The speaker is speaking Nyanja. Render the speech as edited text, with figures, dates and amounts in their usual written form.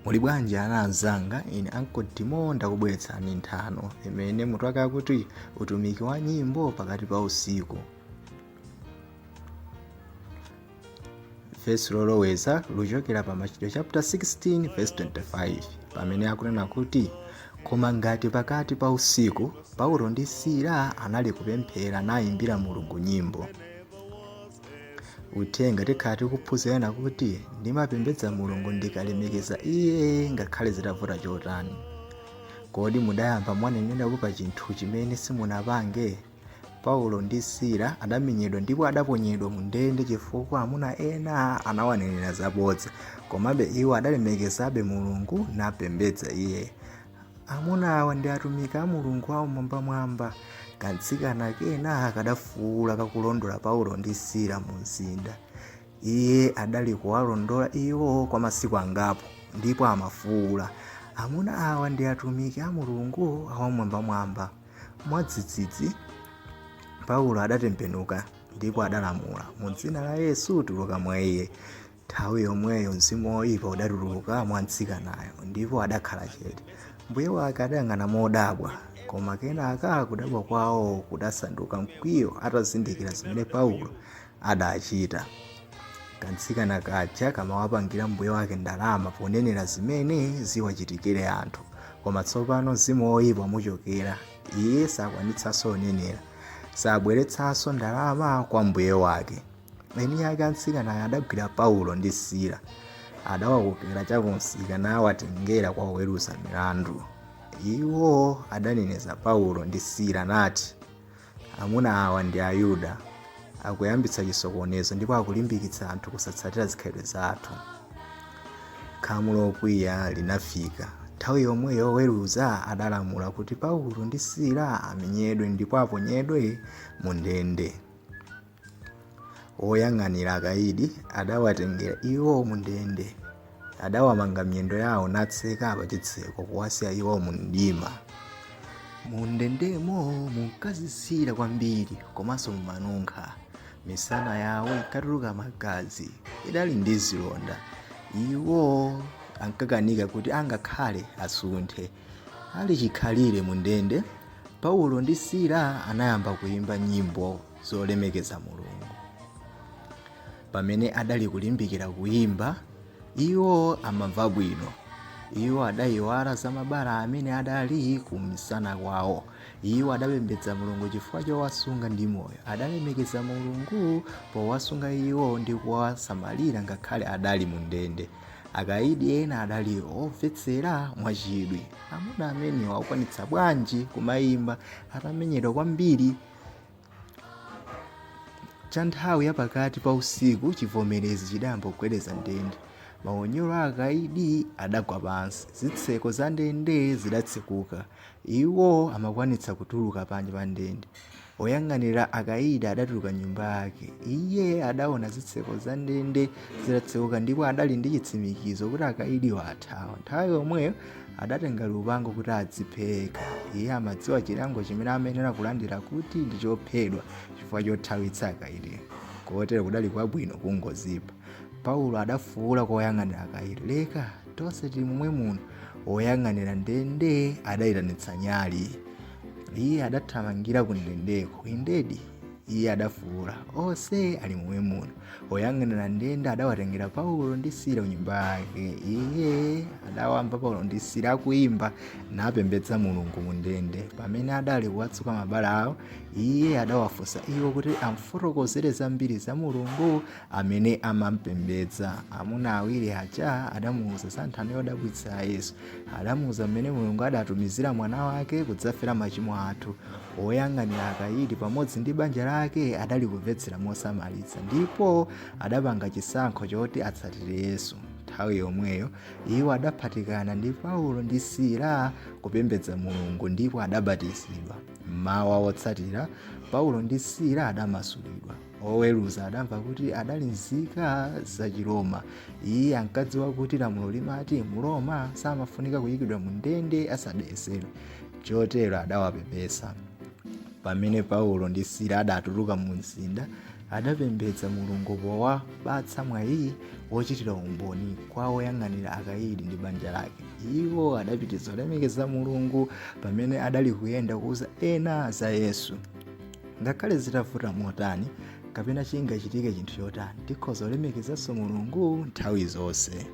Muli bwanji ana anzanga, ine Uncle Dimo ndakubweretsani nthano imene mutu wake akuti utumiki wa nyimbo pakati pa usiku. Vesi loloweza luchokera pa Machitidwe chapter 16 verse 25 pamene akunena kuti koma ngati pakati pa usiku Paulo ndi Sila anali kupemphera nayimbira Mulungu nyimbo. Uthenga tikhala tikuphunzirana kuti ndimapembedza Mulungu ndikalemekeza iye ngakhale zitavuta chotani. Kodi mudayamba mwanenerapo pa chinthu chimene simunapange? Paulo ndi Sila adamenyedwa ndipo adaponyedwa mu ndende chifukwa amuna ena anawanenera zabodza. Komabe iwo adalemekezabe Mulungu napembedza iye. Amuna awa ndi atumiki a Mulungu Wam'mwambamwamba. Kamtsikana kena kadafuula kakulondola Paulo ndi Sila mu mzinda. Iye adali kuwalondola iwo kwa masiku angapo, ndipo amafuula, Amuna awa ndi atumiki a Mulungu Wam'mwambamwamba. Mwadzidzidzi, Paulo adatembenuka ndipo adalamula, Mu dzina la Yesu, tuluka mwa iye. Nthawi yomweyo mzimu woipa udatuluka mwa mtsikanayo, ndipo adakhala chete. Mbuye wake adayang'ana modabwa, koma kenaka kudabwa kwawo kudasanduka mkwiyo atazindikira zimene Paulo adachita. Kamtsikana kaja kamawapangira mbuye wake ndalama ponenera zimene ziwachitikire anthu, koma tsopano mzimu woipa wamuchokera, iye sakwanitsanso kunenera, sabweretsanso ndalama kwa mbuye wake. Eni ake a mtsikanayo adagwira Paulo ndi Sila. Adawakokera chakumsika nawatengera kwa oweruza milandu. Iwo adaneneza Paulo ndi Sila nati, Amuna awa ndi Ayuda. Akuyambitsa chisokonezo ndipo akulimbikitsa anthu kusatsatira zikhalidwe zathu. Khamu lokwiya linafika. Nthawi yomweyo oweruza adalamula kuti Paulo ndi Sila amenyedwe ndipo aponyedwe mu ndende. Woyang'anira akaidi adawatengera iwo mu ndende, adawamanga miyendo yawo natseka pa chitseko kuwasiya iwo mu mdima. Mu ndendemo munkazizira kwambiri komanso mumanunkha. Misana yawo inkatuluka magazi, idali ndi zilonda. Iwo ankakanika kuti angakhale asunthe. Ali chikhalire mu ndende, Paulo ndi Sila anayamba kuyimba nyimbo zolemekeza Mulungu. Pamene adali kulimbikira kuyimba, iwo amamva bwino. Iwo adayiwala za mabala amene adali ku msana kwawo. Iwo adapembedza Mulungu chifukwa chowasunga ndi moyo. Adalemekeza Mulungu powasunga iwo ndi kuwasamalira ngakhale adali mu ndende. Akaidi ena adali omvetsera mwachidwi. Amuna amenewa akukwanitsa bwanji kumayimba atamenyedwa kwambiri? Cha nthawi ya pakati pa usiku chivomerezi chidayamba kugwedeza ndende. Maunyolo a akaidi adagwa pansi. Zitseko za ndende zidatsekuka. Iwo amakwanitsa kutuluka panja pa ndende. Woyang'anira akaidi adatuluka m'nyumba yake. Iye adaona zitseko za ndende zitatsekuka ndipo adali ndi chitsimikizo kuti akaidiwo athawa. Nthawi yomweyo adatenga lupanga kuti adziphe yekha. Iye amadziwa chilango chimene amayenera kulandira kuti ndi chophedwa chifukwa chothawitsa akaidiwo. Kotero kudali kwabwino kungozipha. Paulo adafuula kwa woyang'anira akaidi, Leka! Tonse tili momwe muno! Woyang'anira ndende adaitanitsa nyali. Iye adathamangira ku ndendeko. Indedi, iye adafuula, onse ali momwe muno. Woyang'anira ndende adawatengera Paulo ndi Sila ku nyumba yake. Iye adawamva Paulo ndi Sila akuyimba napembedza Mulungu mu ndende. Pamene adali kuwatsuka mabala awo, iye adawafunsa iwo kuti amfotokozere zambiri za Mulungu amene amampembedza. Amuna awiri aja adamuuza za nthano yodabwitsa ya Yesu. Adamuuza mmene Mulungu adatumizira mwana wake kudzafera machimo athu. Woyang'anira akaidi pamodzi ndi banja lake adali kumvetsera mosamalitsa ndipo adapanga chisankho choti atsatire Yesu. Nthawi yomweyo iwo adaphatikana ndi Paulo ndi Sila kupembedza Mulungu ndipo adabatizidwa. Mmawa wotsatira, Paulo ndi Sila adamasulidwa. Oweruza adamva kuti adali nzika za Chiroma. Iye ankadziwa kuti lamulo limati Mroma samafunika kuyikidwa mu ndende asadayesedwe. Chotero adawapepesa. Pamene Paulo ndi Sila adatuluka mu mzinda, Adapembedza Mulungu powapatsa mwayi wochitira umboni kwa woyang'anira akayidi ndi banja lake. Iwo adapitiriza kulemekeza Mulungu pamene adali kuyenda kuuza ena za Yesu. Ngakhale zitavuta motani kapena chingachitike chinthu chotani, tikhoza kulemekezanso Mulungu nthawi zonse.